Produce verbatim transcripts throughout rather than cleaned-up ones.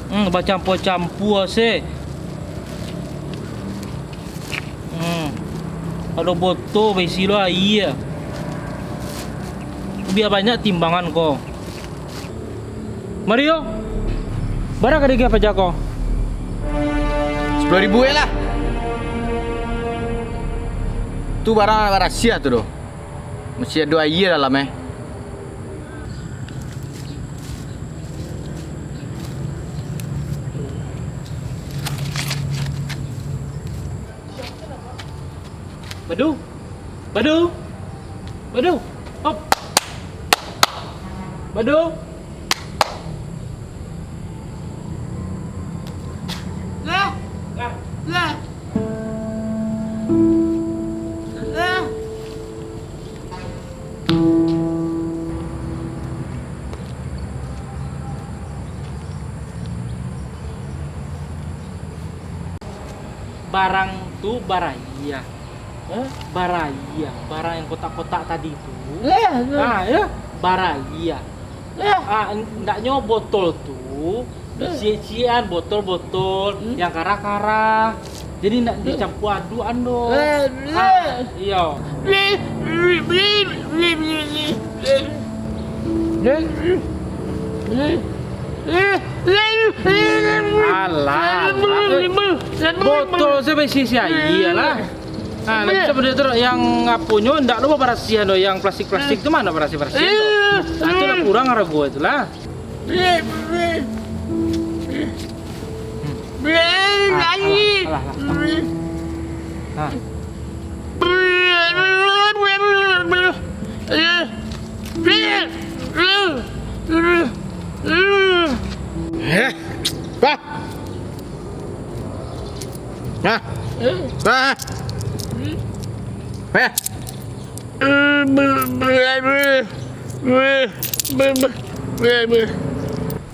Hmm, bacampua-campua se. Hmm. Ado botol baisi lo aia. Bia banyak timbangan ko. Mario, bara ka diagiah paja ko? Sapuluah ribu se lah. Tu barang anak barasiah tu doh. Masih ado aia dalam, eh. Badu. Badu. Badu. Hop. Badu. Lah. Lah. Lah. Lah. Barang tu baraiah. Hah? Baraiah. Barang yang kotak-kotak tadi tu. Lah, lah. Ah, ya. Baraiah. Lah. Ah, ndaknyo botol tu, eh, ciek-ciekan botol-botol, hmm, yang karah-karah. Jadi ndak, eh, dicampua adukan doh. Eh, ah, eh. Iyo. Alah, alah. Botol se baisi aia lah. Nah, lagi sabananyo tu, yang aponyo, ndak lo babarasiahan doh, yang plastik-plastik tu mah ndak barasiah-barasiah doh. Nah, itulah kurang arago itulah. Hmm. Ah, alah, alah, alah. Nah. Eh, bah. Nah. Bah. Eh.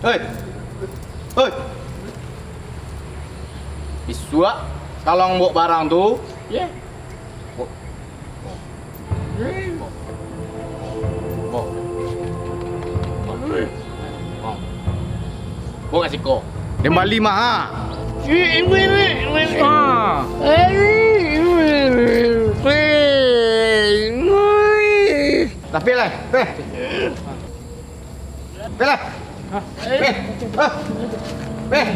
Hei. Hei. Isuak, kalau mambao barang tu, ya. Bo. Bo. Bo. Bo. Bo ka siko. Den bali mah, ha. Ah. Tapi lah, eh. Bela. Hah? Beh. Ah. Beh.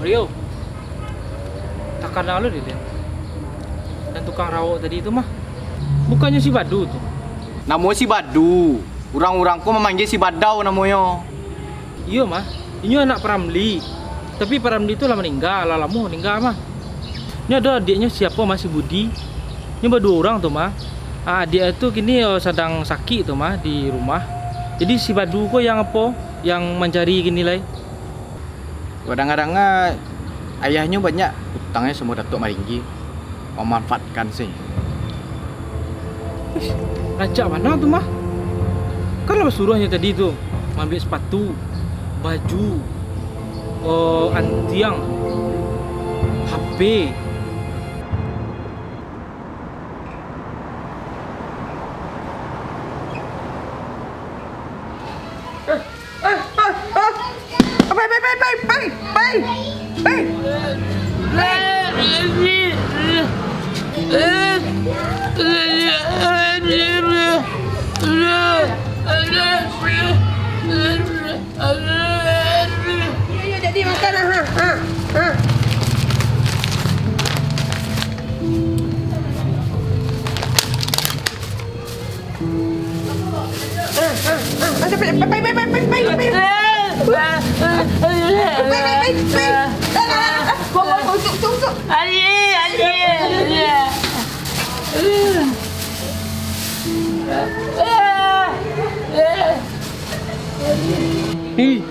Rio, takana lo dek den. Dan tukang rawok tadi tu mah, bukannyo si Badu tu? Namo si Badu. Urang-urang ko mamanggia si Badau namonyo. Iyo mah, inyo anak Paramli. Tapi Paramli tu lah maningga, lah lamo maningga mah. Nyo ado adiaknyo siapo mah, si Budi. Nyo baduo urang tu mah. Ah, adiak tu kini, eh, sadang sakik tu mah di rumah. Jadi si Badu ko yang apo, yang mancari kini lai. Kadang-kadang, ah, ayahnyo banyak utangnyo samo Datuak Maringgi, mamanfaatkan se. Ish, rancak bana tu mah. Kan lah basuruahnyo tadi tu, maambiak sapatu, baju, oh, antiang, H P. Pai, pai, pai, pai, pai, pai. Iyo, iyo, jadi makan lah, ha, ha, ha. Ah, ah, ah, ah, pai, pai, pai. Pai, pai, pai, pai. Dah, dah, dah, dah. Bawa, bawa, bawa, usuk, usuk, usuk. Ali, Ali, Ali. Ih.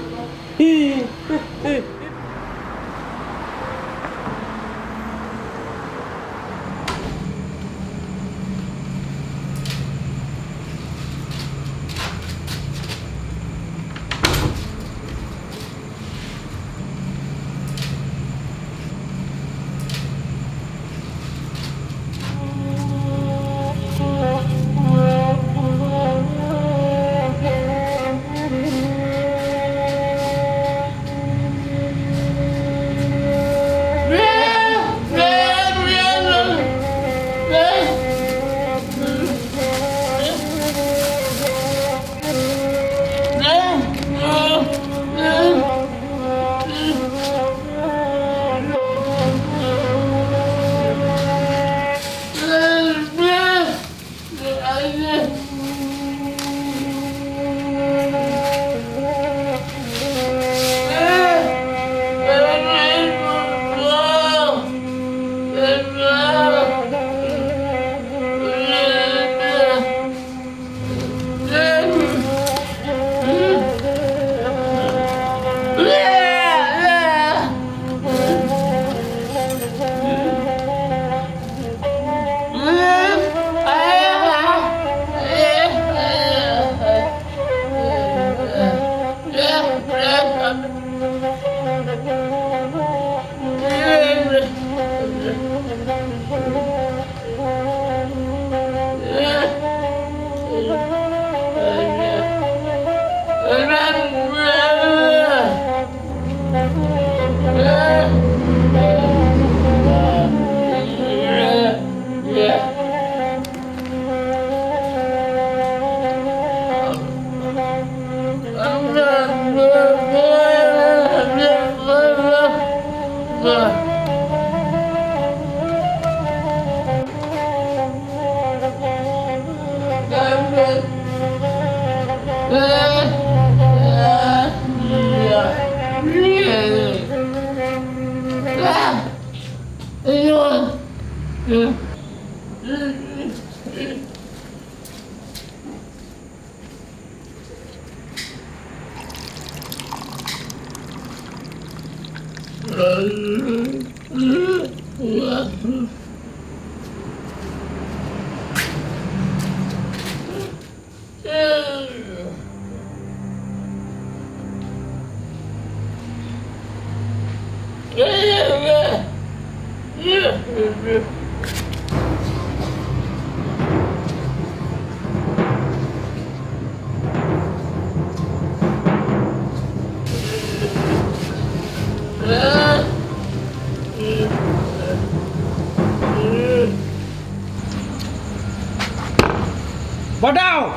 Badau!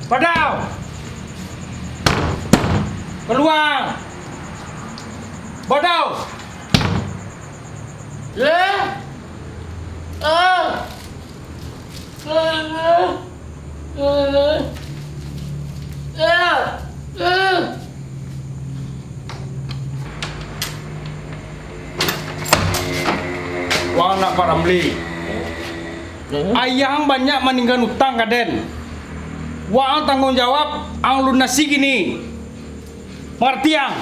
Badau! Kalua! Badau! Eh! Ah! Wang nak Pak Ramli. Ayah ang banyak maninggan utang ka den. Wang tangguang jawab, ang lunasi kini. Mangarati ang?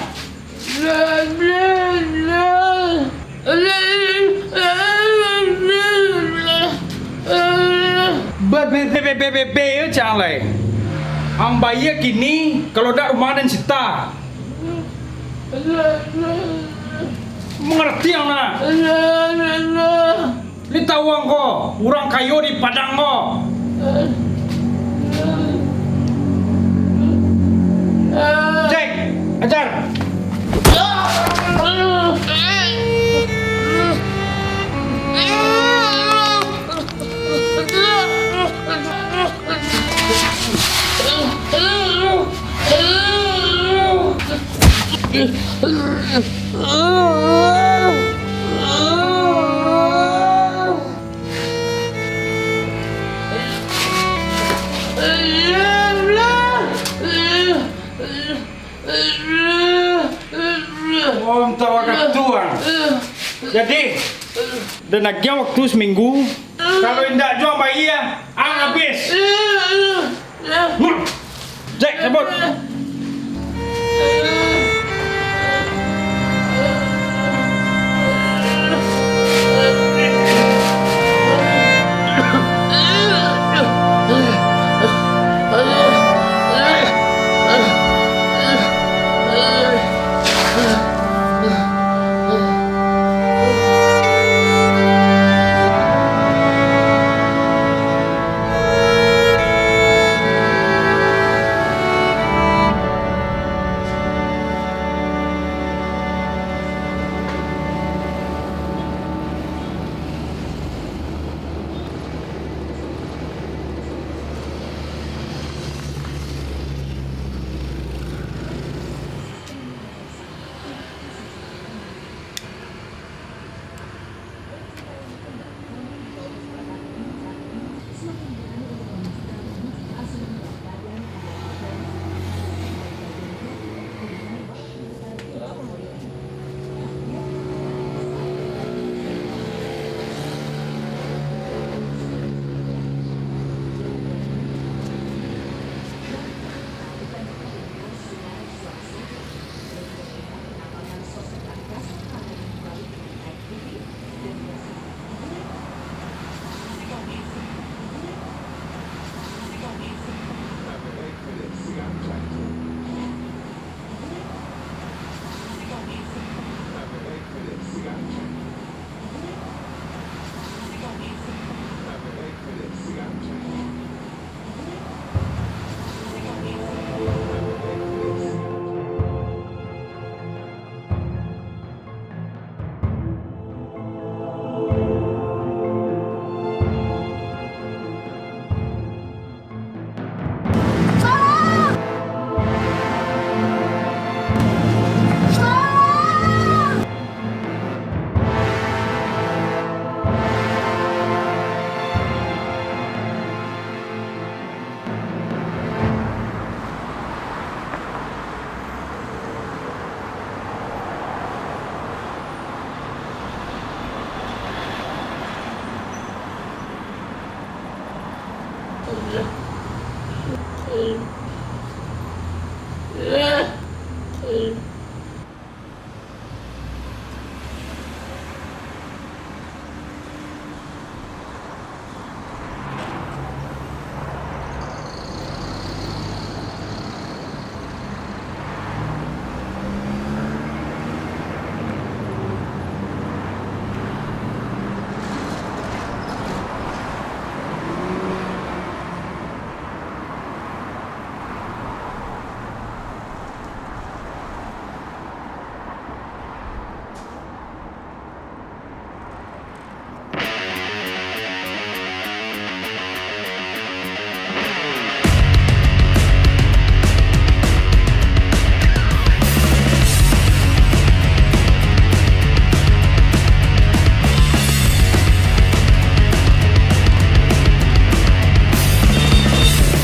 Be, be, be, be, be, be, yo, cang lai. Ang bayia kini, kalau dak rumah den sita. Mangarati ang nak? Lai tau ang ko, urang kayo di Padang ko. Jack, ajar. Oh, minta wakatu, ah. Jadi, den agiah waktu saminggu. Kalau indak juo bayia, ang abih. Jack, cabut.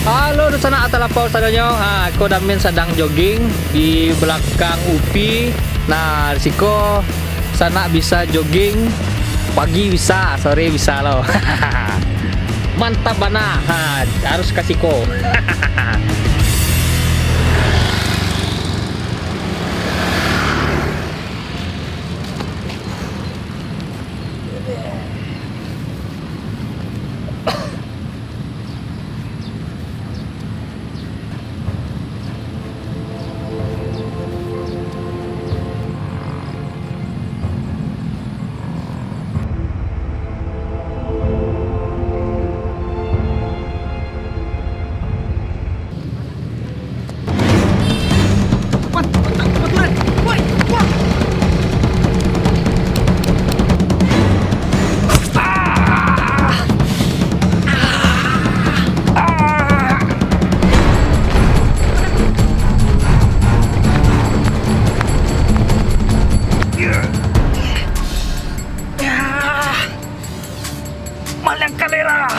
Halo, dunsanak Atas Lapau sadonyo. Ha, ko Damin sadang jogging di balakang Upi. Nah, di siko sanak bisa jogging, pagi bisa, sore bisa lo. Mantap bana. Ha, harus ka siko. Maliang kalera.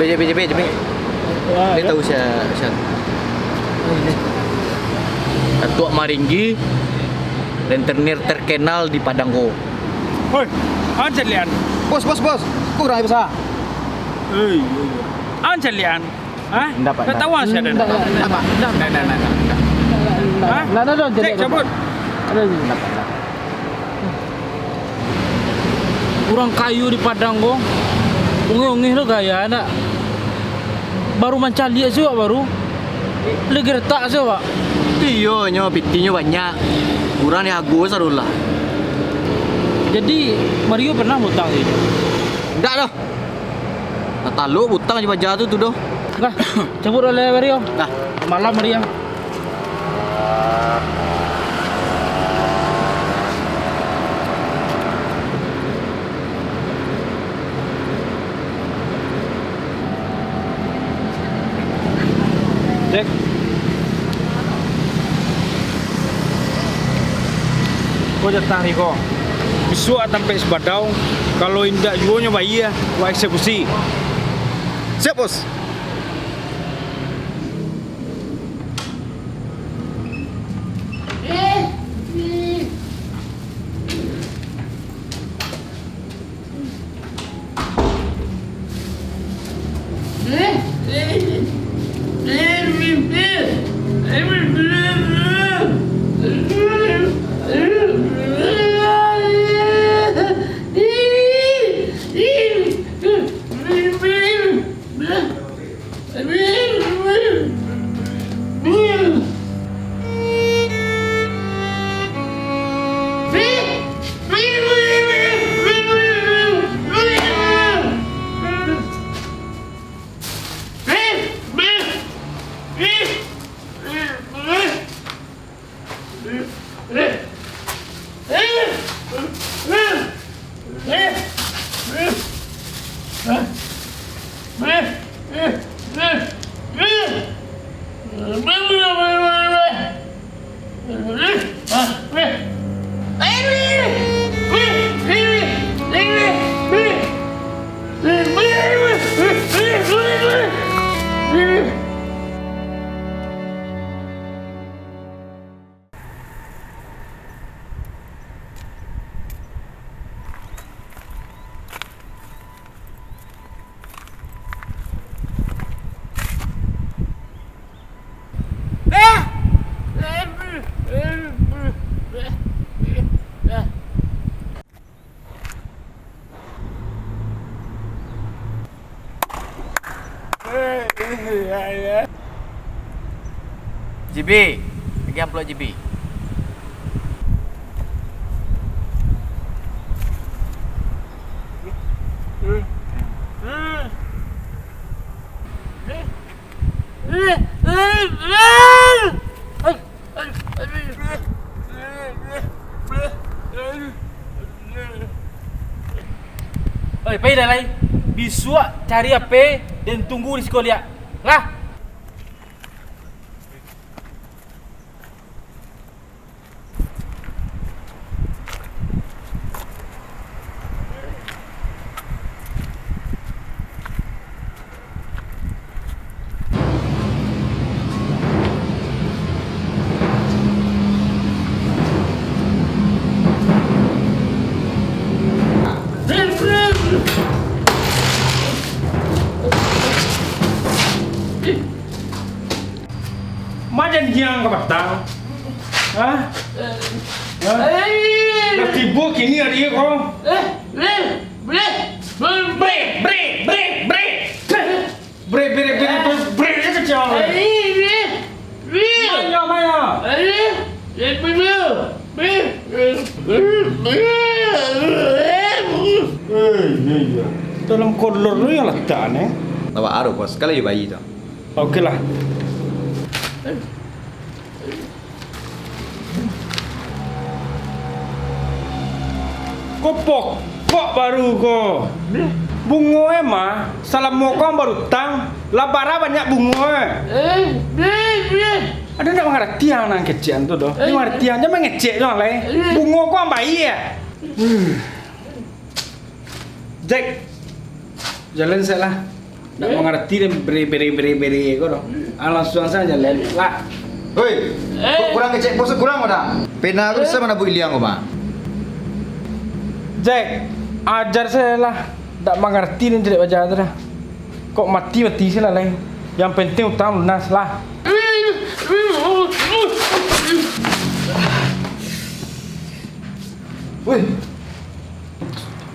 Jabe, jabe, jabe. Dia tahu sia, sia. Datuak Maringgi, rentenir terkenal di Padang ko. Hoi, an calian. Bos, bos, bos. Kurang basa. Hei, an calian. Hah? Ndak, Pak, ndak. Tahu sia dah. Ndak, ndak, ndak, ndak. Ndak, ndak, ndak, ndak. Hah? Ndak, ndak, ndak. Cek, cabut. Ndak, Pak, ndak. Urang kayo di Padang ko, ungeh-ungeh lo gaya ndak? Baru mancaliak se wak baru. Bali geretak se wak. Iyo, nyo pitinyo banyak. Urang ni ago sadolah. Jadi, Mario pernah bautang se? Ndak doh. Lah talok bautang jo paja tu, tu doh. Lah, cabut lah, Mario. Lah. Malam, Mario. Cek. Ko jatah Riko. Bisuak tampek Sabadau, kalau indak juo nyo bayia, wak eksekusi. Siap, Bos. J B, agiah amplop J B. Oi, pai dah lai. Bisuak cari H P den tunggu di siko liak. Lah. Ma janjian ka patang? Hah? Hah? Lah tibo kini ari ko. Brek, brek, brek, brek. Brek, brek, brek, brek, brek, brek, brek, brek, brek. Mayo, mayo. Dalam kolor tu yang latak ni. Awak aro, Bos. Sekali bayi tu. Oke lah. Ko pokok baru ko. Bungo e mah, salamo ko ang barutang, lah bara banyak bungo e. Ado ndak mangarati ang nan kecek tu doh? Ndak mangarati ang, jan mangecek tu ang lai. Bungo ko ang bayia. Jack, jalan sajo lah. Ndak mangarati den bere, bere, bere, bere ko doh. Ah, langsuang sajo lah. Hoi, kok kurang kecek bos kurang ko dah. Pena ko bisa manabuik liang ko, Bang. Jack, ajar sajo lah. Ndak mangarati den jelek bajaa tu dah. Kok mati, mati se lah lai. Yang penting utang lunas lah. Woi.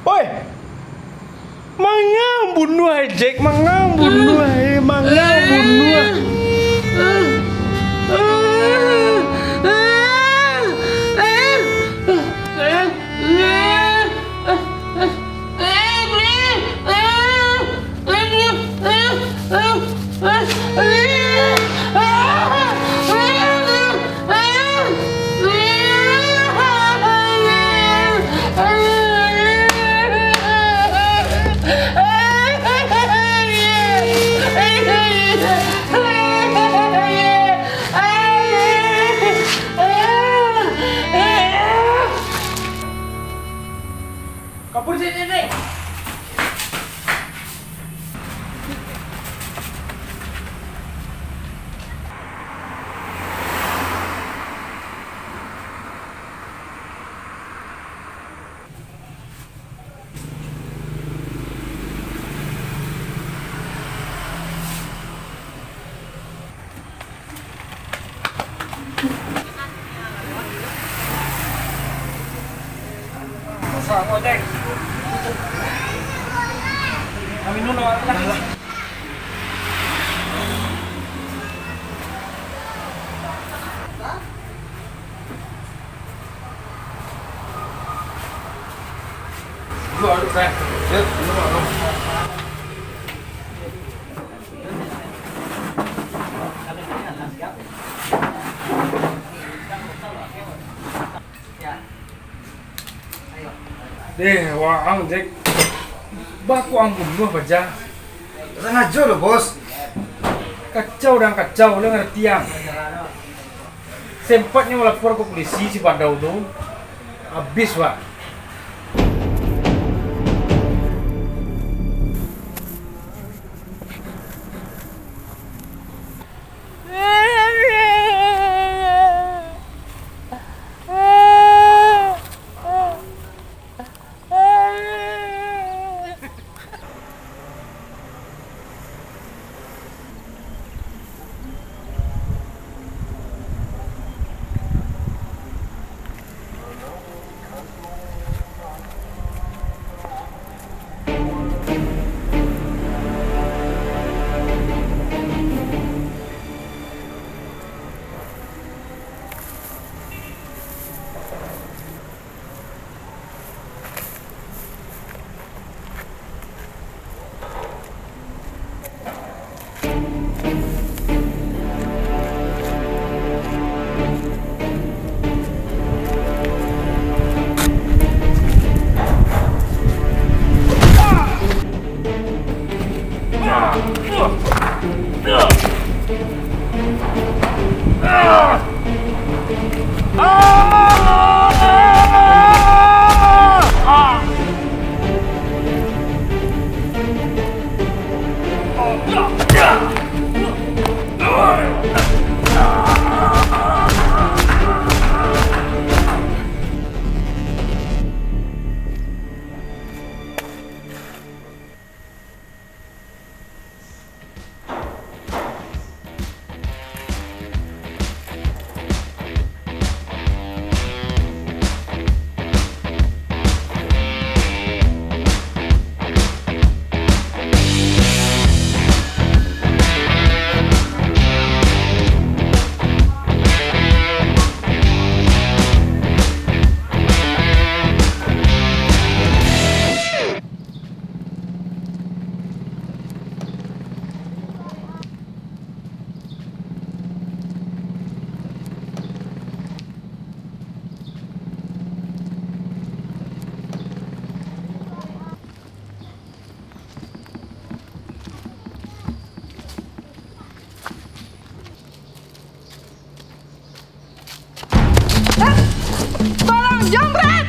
Woi. Manga bunuah, Jack? Manga bunuah, eh, manga bunuah. Kapur sini, Nek. Deh, waang, Jack. Baku ang bunuah baja. Sangajo lo, Bos. Kacau dan kacau, lo ngarti ang. Sempatnyo malapor ka polisi si Badau tu, abih, Wak. Tolong, jambret!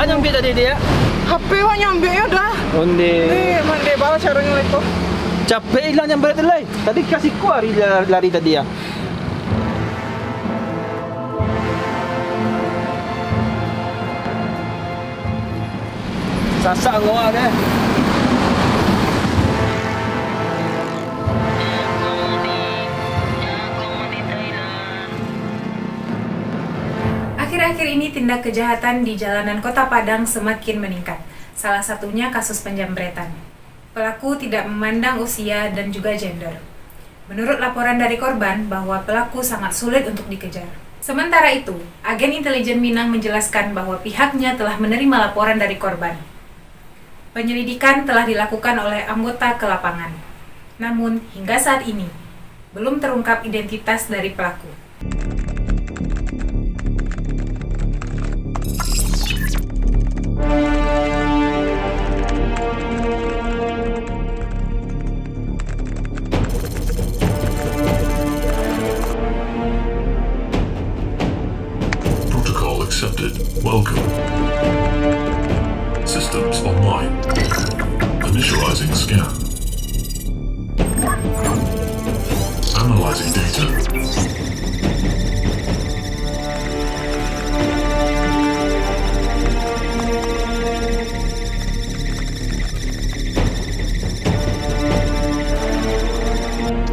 Nyambiak tadi, Diak? H P wak nyambiak yo dah. Onde. Eh, mandeh baa caronyo lai ko. Capek ilang nyambiak tadi lai. Tadi ka siko lari, lari tadi, yo. Sasak awak deh. Akhir-akhir ini, tindak kejahatan di jalanan Kota Padang semakin meningkat, salah satunya kasus penjambretan. Pelaku tidak memandang usia dan juga gender. Menurut laporan dari korban bahwa pelaku sangat sulit untuk dikejar. Sementara itu, agen intelijen Minang menjelaskan bahwa pihaknya telah menerima laporan dari korban. Penyelidikan telah dilakukan oleh anggota ke lapangan. Namun, hingga saat ini, belum terungkap identitas dari pelaku. Protocol accepted. Welcome. Systems online. Initializing scan. Analyzing data.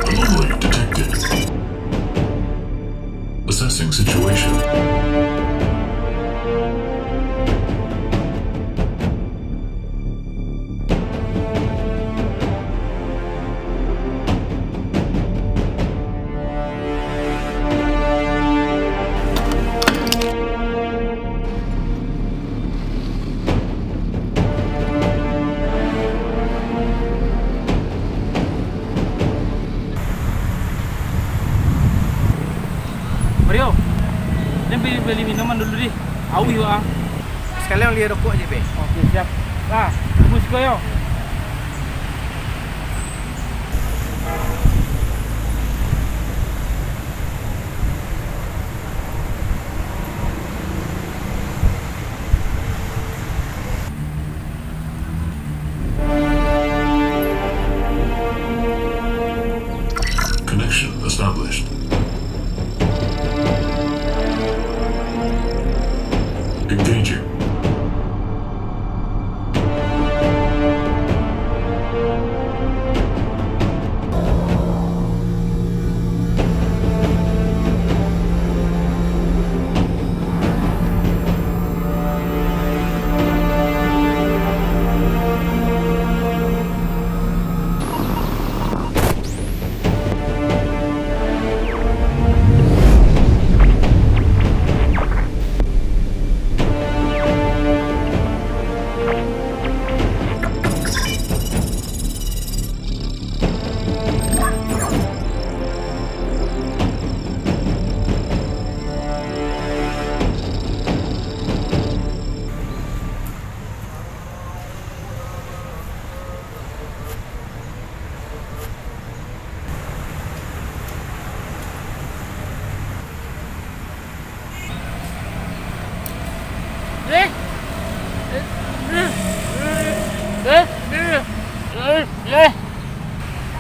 Anomaly detected. Assessing situation. Mario, den pai bali minuman dulu dih. Auih wak ah. Sakalian bali rokok se, Pe. Oke, siap. Nah, tunggu siko yo. Connection established. Engaging.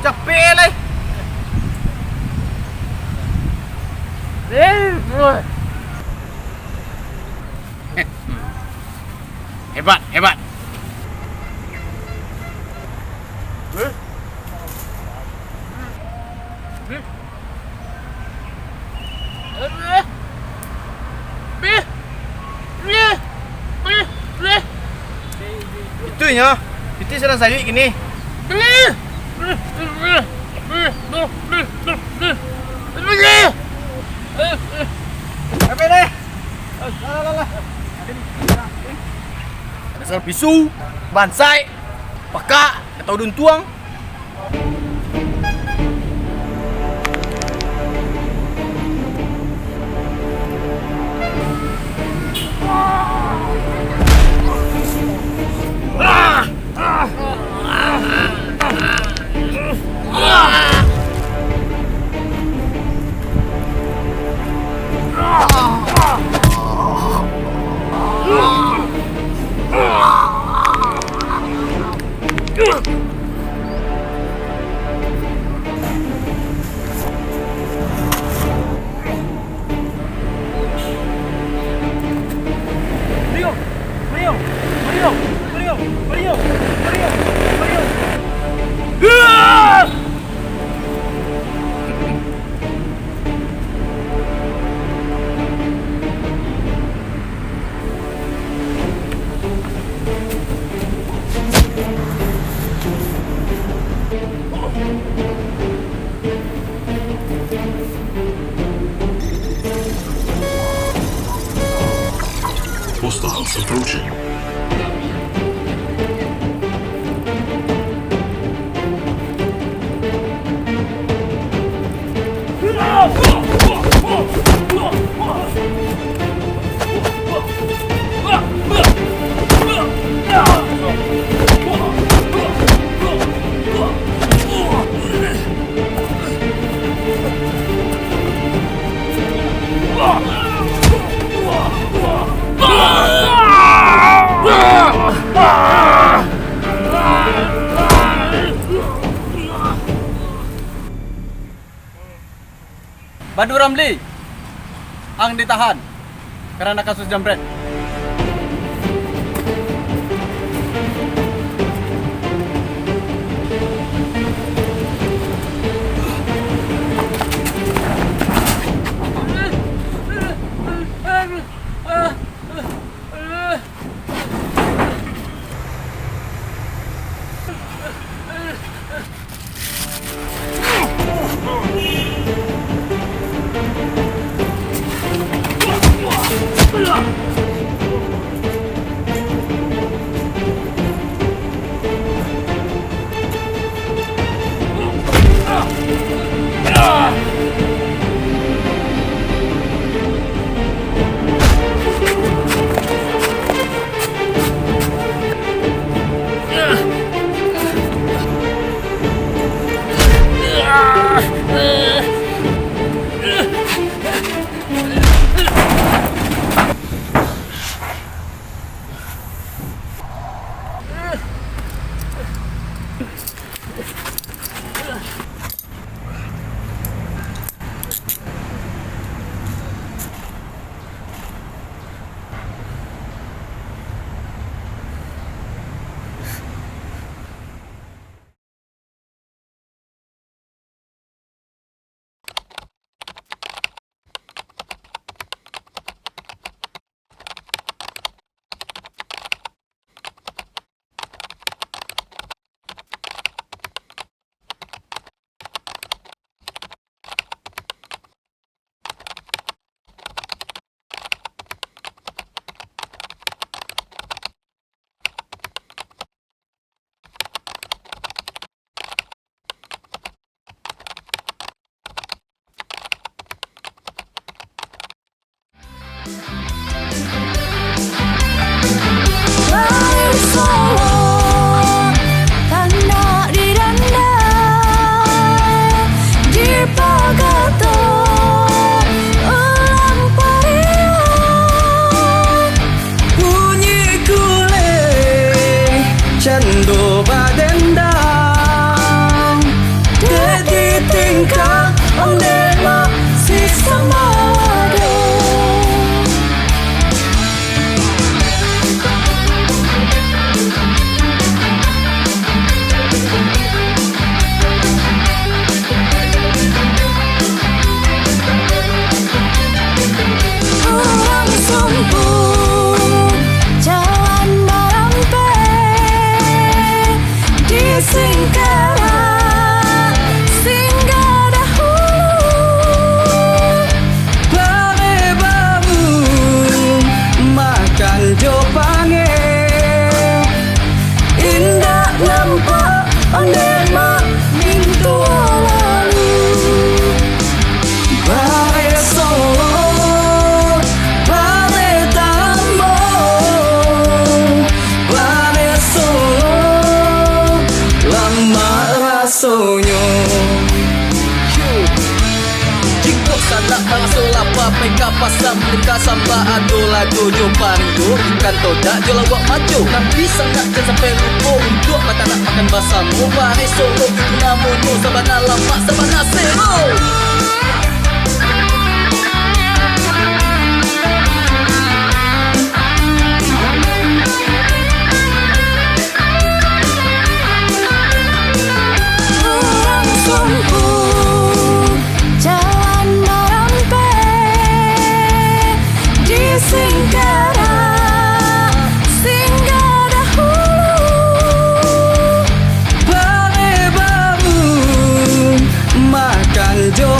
Capek lai. Hebat, hebat. Itu inyo, pitih sadang sayuik kini. Sampai deh. Alah, alah, alah. Dasar pisu, bansaik, pakak, atau duntuang. Hostiles approaching. Badu Ramli, ang ditahan karano kasus jambret. Bunyi guleng cando badendang, dek ditingkak ondeh mak si sambawado. Urang sumpung jalan barampek, di singkarak singgah dahulu. Bare babu makan jo pange, indak nampak ondeh mak mintuo lalu. Bare Solo, bare Tambong, bare Solo, lamak rasonyo. Jikok sanak maraso lapa, pai ka pasa, bali ka samba, ado lado jo parigo, ikan todak jo lauak majo. Tapi sanak jan sampai lupo, untuak batanak makan basamo. Bare Solo itu namonyo, sabana lamak, sabana selo. Urang sumpung jalan barampek, di singkarak singgah dahulu. Bare babu makan jo